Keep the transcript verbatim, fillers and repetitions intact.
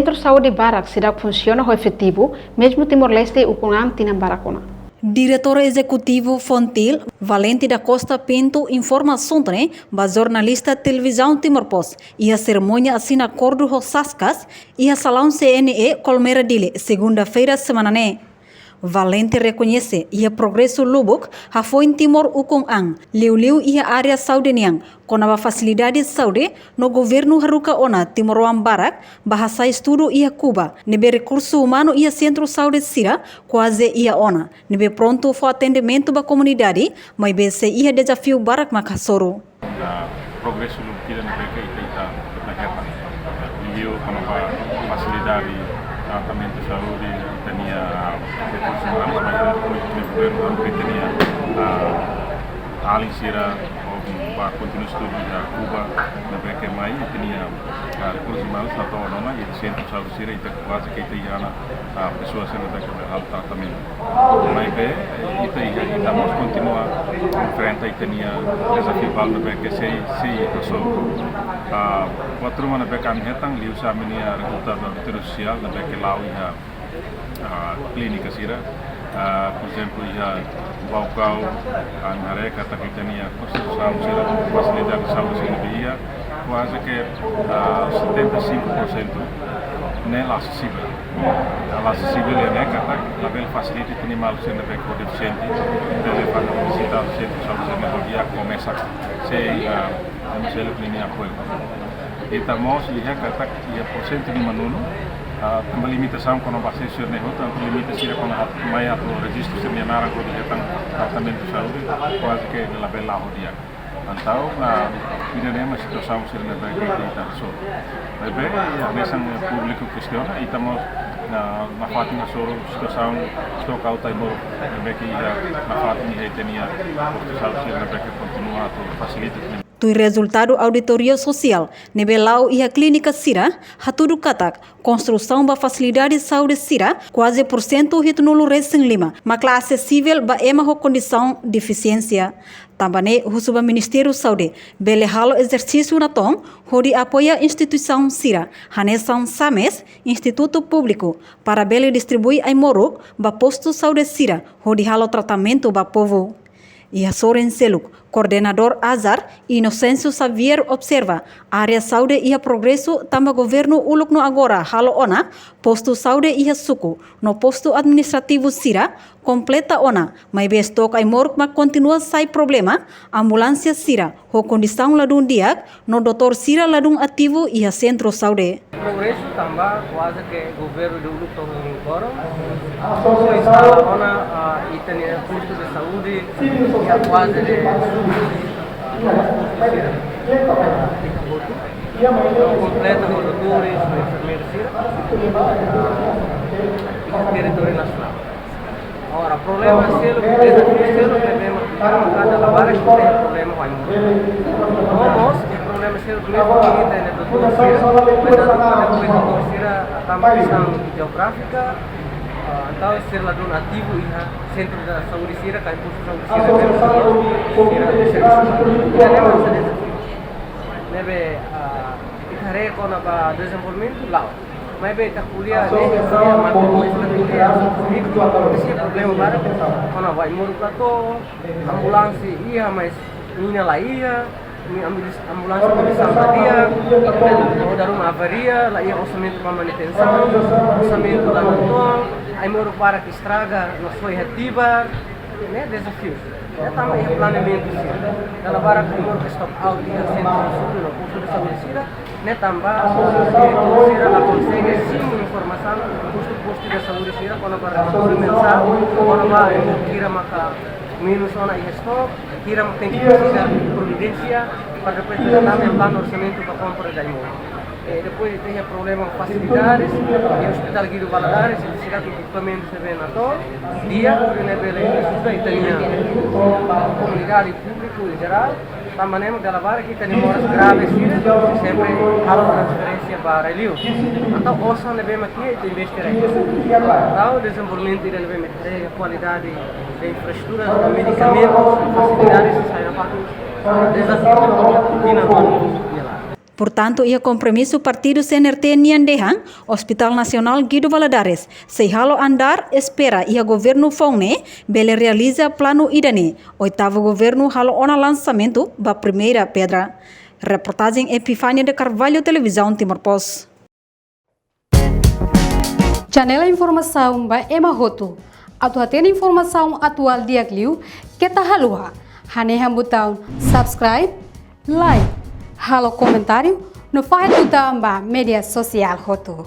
Sentru saúde barak seidauk funsiona ho efetivu, mezmu Timor-Leste ukun an tinan barak ona. Diretór Ezekutivu Fontil, Valente da Costa Pinto, informa asuntu ne'e ba jornalista Televizaun Timor Post iha serimónia asina akordu ho Saskas iha salaun C N E Colmera Dili, segunda-feira semana ne'e. Valente rekoñese iha progresu lubuk hafoin Timor ukun an, liuliu iha área saúde nian, kona-ba fasilidade saúde no governu haruka ona timoroan barak ba hasai estudu iha Kuba, ne'ebé rekursu umanu iha sentru saúde sira kuaze iha ona, ne'ebé prontu fó atendimentu ba komunidade, maibé sei iha dezafiu barak mak hasoru. Ah, progresu lubuk ida ne'ebé ke ita, ita, ita hetan. Liuliu kona-ba fasilidade tratamentu saúde, ita-nia, ah, rekursu umanus, mas depois ita-nia governu haruka ita-nia, ah, alin sira, ou ba kontinua estudu iha Kuba, ne'ebé ke mai, ita-nia, ah, rekursu umanus la to'o ona, i sentru saúde sira, ita kuaze ke ita iha ona, ah, pesoas sira ne'ebé ke halo tratamentu. Maibé, ita, ita, ita mós kontinua enfrenta ita-nia dezafiu balu ne'ebé ke sei, sei resolve. Ah, buat ruma ne'ebé ke ami hetan, liuhusi ami-nia rezultadu auditória sosiál, ne'ebé ke la'o iha, ah, klínika sira. Ah, por ezemplu, iha Baucau, ah, ami haree katak ita-nia konstrusaun sira, fasilidade saúde sira ne'ebé iha, kuaze ke, ah, setenta e cinco por cento ne'e la asesivel. La asesivel ne'e katak labele fasilita ita-nia maluk sira ne'ebé ke defisiente, bele fa-, vizita sentru saúde sira ne'e hodi komesa sei, ah, ema seluk ninia apoiu. Ita mós iha katak iha porsentu lima-nulu, ah, tanba limitasaun kona-ba asesu ne'e hotu, tanba limita sira kona-ba mai atu rejistu sira-nia naran hodi hetan tratamentu saúde, kuaze ke labele la'o di'ak. Entaun, ah, ida-ne'e mak situasaun sira ne'ebé ke ita hasoru. Maibé, hanesan públiku kestiona, ita mós, ah, nafatin hasoru situasaun stok aut ai-moruk ne'ebé ke iha nafatin iha ita-nia postu saúde sira ne'ebé ke kontinua atu fasilita. Tuir rezultadu auditoria sosiál ne'ebé la'o iha klínika sira, hatudu katak konstrusaun ba fasilidade saúde sira kuaze porsentu hitunulu resin lima mak la asesivel ba ema ho kondisaun defisiénsia. Tanba ne'e husu ba Ministériu Saúde bele halo ezersísiu natoon hodi apoia instituisaun sira hanesan SAMES, Institutu Públiku, para bele distribui ai-moruk ba postu saúde sira hodi halo tratamentu ba povu. Iha sorin seluk, koordenadór ASAR, Inocêncio Xavier, observa área saúde iha progresu tanba governu uluk no agora halo ona postu saúde iha suku no postu administrativu sira kompleta ona, maibé stok ai-moruk mak kontinua sai problema, ambulánsia sira ho kondisaun ladún di'ak no doutór sira ladún ativu iha sentru saúde. Progresu tanba kuaze ke governu de uluk to'o ohin loron, ah, instala ona, ah, ita-nia postu de saúde, iha kuaze de, ah, postu sira. Ita hotu. Kompleta ho doutores, ho enfermeiru sira. Ah, iha territóriu nasionál. Agora, problema seluk, dezafiu seluk ne'ebé mak ita, mak kada labarik, iha problema ho ai-moruk. No mós, iha problema seluk ne'ebé mak ita, iha doutór sira, mas doutór sira, tanba kestaun jeográfika, ah, entaun sira ladún ativu iha sentru saúde sira, ka postu saúde sira, sira, sira, sira. Ida-ne'e mak hanesan dezafiu. Ne'ebé, ah, ita haree kona-ba dezenvolvimentu, la'o. Maibé ita ko'alia, ne'e, ita ko'alia, maibé ita ko'alia, ita ko'alia problema barak, kona-ba ai-moruk la to'o, ambulánsia iha, mas mina la iha, mi-, ambulis-, ambulánsia bisa la iha, o darum avaria, la iha orsamentu ba manutensaun, orsamentu la natoon, ai-moruk barak estraga, no soi hatibar, ne'e dezafiu. Ne'e tanba iha planeamentu sira. Dala barak ai-moruk stok aut iha sentru saúde no postu de saúde sira. Ne'e tanba diretór sira la konsege simu informasaun postu, postu de saúde sira kona-ba rekursu mensál, kona-ba ai-moruk hira maka menus ona iha stok, hira mak tenke presiza providénsia, para depois ita tama iha planu orsamentu ba kompra de ai-moruk. Eh, depois ita iha problema fasilidades, iha Hospital Guido Valadares, ita seidauk ekipamentu ne'ebé natoon, di'ak, hodi nune'e bele ajuda ita-nia komunidade, públiku em geral, tanba ne'e mak dala barak ita-nia moras grave sira, sempre halo transferénsia ba rai-li'ur. Entaun osan ne'ebé mak iha ita investe rai-li'ur. Entaun dezenvolvimentu ida ne'ebé mak entrega kualidade de infraestruturas, medikamentus, fasilidades, sai nafatin, ah, dezafiu ita-nia komunidade. Portantu, iha kompromisu partidu C N R T nian dehan, Hospital Nasionál Guido Valadares sei halo andar, espera iha governu foun ne'e bele realiza planu ida-ne'e oitavu governu halo ona lansamentu ba primeira pedra. Reportajen Epifania de Carvalho, Televizaun Timor Post. Janela informasaun ba ema hotu. Atu hatene informasaun atuál di'ak liu, keta haluha hanehan butaun subscribe, like, halo komentáriu no fahe tutan ba média sosiál hotu.